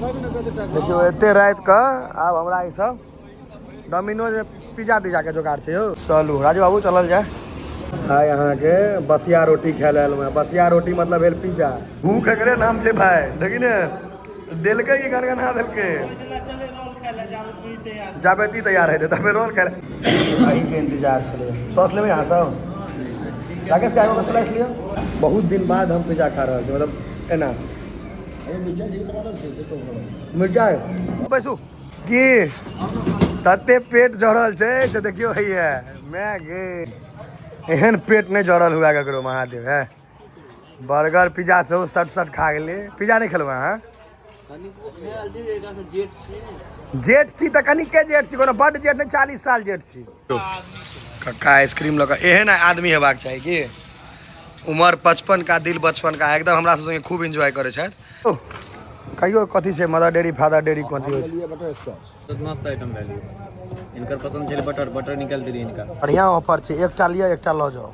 देखियौ, एते राति कऽ आब हमरा ई सब डोमिनोज पिज्जा तिज्जा के जोगाड़ छै यौ। चलू राजू बाबू, चलल जाय। आइ अहाँके बसिया रोटी खाय लए एलहुँ हेँ। बसिया रोटी मतलब भेल पिज्जा। भूख एकरे नाम छै भाय। देखी ने, देलकै कि गनगना देलकै। जाबे ती तैयार हेतै तबे रोल खाय लए। अहीँके इंतजार छलै। सॉस लेबै अहाँ सब? राकेश के एगो स्लाइस लिअ। बहुत दिन बाद हम पिज्जा खा रहल छी, मतलब एना मिरचाइ। बैसू की तते पेट जड़ल छै से देखियौ हैया। मैं गे, एहन पेट नहि जड़ल हुआ ककरो। महादेव है, बर्गर पिज्जा सेहो सट सट खा गेलियै। पिज्जा नहि खेलबै अहाँ? जेठ छी तऽ कनिके जेठ छी, कोनो बड्ड जेठ नहि, 40 साल जेठ छी। कक्का आइसक्रीम लऽ कऽ। एहन आदमी हेबाक चाही कि उमर 55 का, दिल बचपन का। एकदम हमरा सब संगे खूब एंजॉय करै छथि। कहियो कथी छै मदर डेयरी, फादर डेयरी, कथी होइ छै? Butter scotch. बहुत मस्त आइटम भेल। इनकर पसंद छलै बटर, बटर निकालि देलियै इनका। बढ़िया ऑफर छै, एकटा लिअ, एकटा लऽ जाउ।